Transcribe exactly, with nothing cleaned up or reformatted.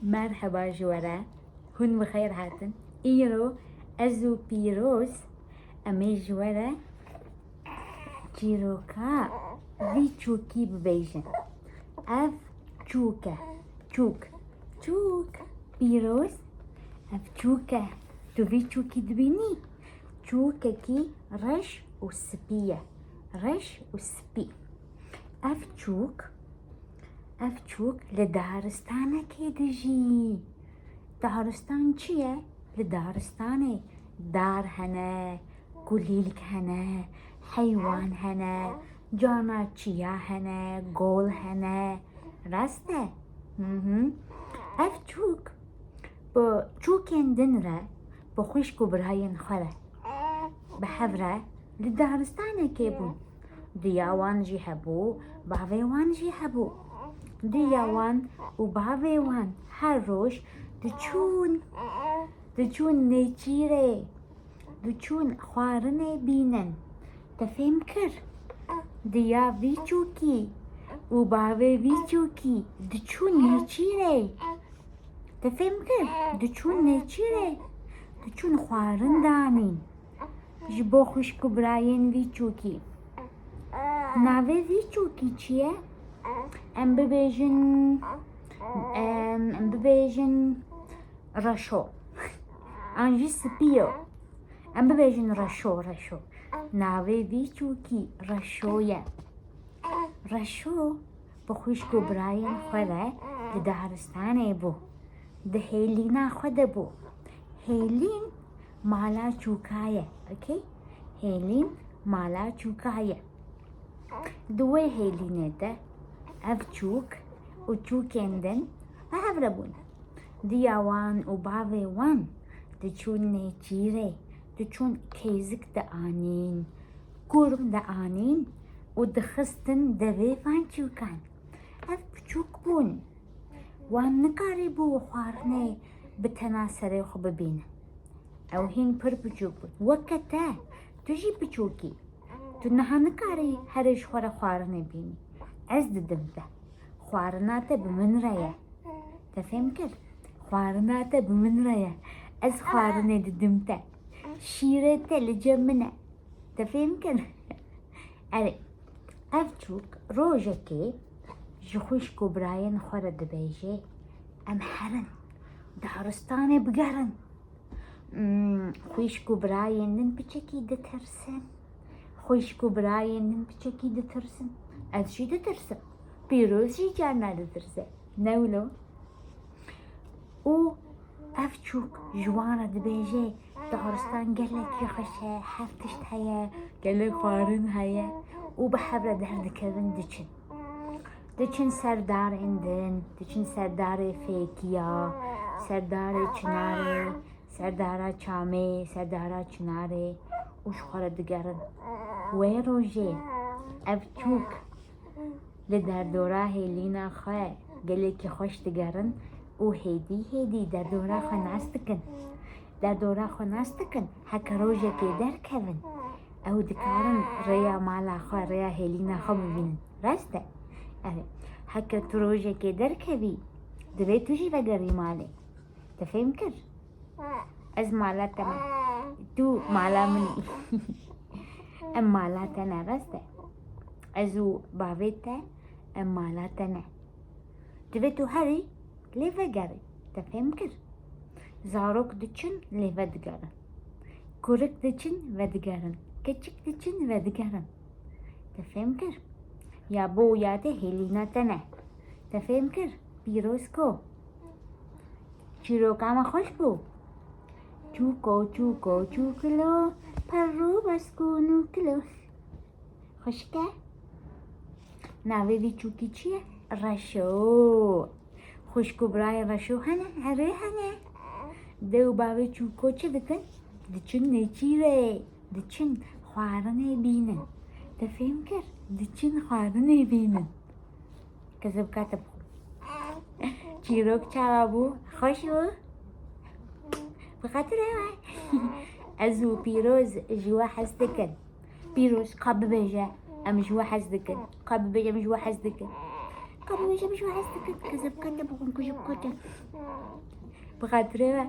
Merheba ji we re. Hûn bi xêr hatin. Îro ez û Pîroz em ê ji we re çîroka vî çûkî bibêjin. Ev çûk e. Çûk. Çûk. Pîroz. Ev çûk e. Tu vî çûkî dibînî? Çûkekî reş û spî ye. Reş û spî. Ev çûk, ev çûk li daristanekê dijî. Daristan çi ye? Li daristanê dar hene, kulîlk hene, heywan hene, cana çiya hene, gol hene. Rast e? Hı hı. Ev çûk bi çûkên din re, bi xwişk û birayên xwe re, bi hev re li daristanekê bûn. Diya wan jî hebû, bavê wan jî hebû. Diya wan û bavê wan her roj diçûn, diçûn nêçîrê, diçûn xwarinê bînin. Te fêm kir? Diya vî çûkî û bavê vî çûkî diçûn nêçîrê. Te fêm kir? Diçûn nêçîrê, diçûn xwarin danîn ji bo xwişk û birayên vî çûkî. Navê vî çûkî çi ye? Em bibêjin, em, em bibêjin Reşo. An jî Spî yo. Em bibêjin Reşo, Reşo. Navê vî çûkî Reşo ye. Reşo bi xwişk û birayên xwe re di daristanê bû. Di hêlîna xwe de bû. Hêlîn mala çûka ye. Okey? Hêlîn mala çûka ye. Di wê hêlînê de ev çûk û çûkên din bi hev re bûn. Diya wan û bavê wan diçûn nêçîrê, diçûn kêzik dianîn, kurm dianîn û dixistin devê van çûkan. Ev piçûk bûn. Wan nikarîbû xwarinê bi tena serê xwe bibînin. Ew hîn pir piçûk bûn. Weke te, tu jî piçûk î. Tu niha nikarî herê ji xwe re xwarinê bînî. Ez didim te. Xwarina te bi min re ye. Te fêm kir? Xwarina te bi min re ye. Ez xwarinê didim te. Şîrê te li cem min e. Te fêm kir? Erê, ev çûk rojekê ji xwişk û birayên xwe re dibêje, em herin, daristanê bigerin. Hmm, xwişk û birayên din piçekî ditirsin. Xwişk û birayên din piçekî ditirsin. Ez jî ditirsim. Pîroz jî carna ditirse. Ne wilo? Û ev çûk ji wan re dibêje, daristan gelekî xweş e, her tişt heye, gelek xwarin heye û bi hev re derdikevin diçin. Diçin ser darên din, diçin ser darê fêkiya, ser darê çinarê, ser dara çamê, ser dara çinarê û ji xwe re digerin. Wê rojê ev çûk li derdora hêlîna xwe gelekî xweş digerin û hêdî hêdî derdora xwe nas dikin. Derdora xwe nas dikin, heke rojekê derkevin, ew dikarin rêya mala xwe, rêya hêlîna xwe bibînin. Rast e? Erê, heke tu rojekê derkevî, divê tu jî vegerî malê. Te fêm kir? Ez mala te me. Tu mala min î. Em mala te ne, rast e. Ez û bavê te, em mala te ne. Divê tu herî lê vegerî. Te fêm kir? Zarok diçin lê vedigerin. Kurik diçin vedigerin. Keçik diçin vedigerin. Te fêm kir? Ya bo ya te hêlîna te ne. Te fêm kir? Pîroz ko. Çîroka me xweş bû. Çûko, çûko, çûkilo, perro beskûn û kilo. Xweşik e? Navê vî çûkî çi ye? Reşo. Xwişk û birayê Reşo hene? Erê hene. Dê û bavê çûko çi dikin? Diçin nêçîrê. Diçin xwarinê bînin. Te fêm kir? Diçin xwarinê bînin. Kezebka te bixwe. Çîrok çawa bû? Xweş bû? Bi xatirê we. Ez û Pîroz ji we hez dikin. Pîroz, ka bibêje, em ji we hez dikin. Ka bibêje, em ji we hez dikin. Qanûn ji bi ji hest dikit, kizibkete bixwin ku ji bikete. Bi xatirê we.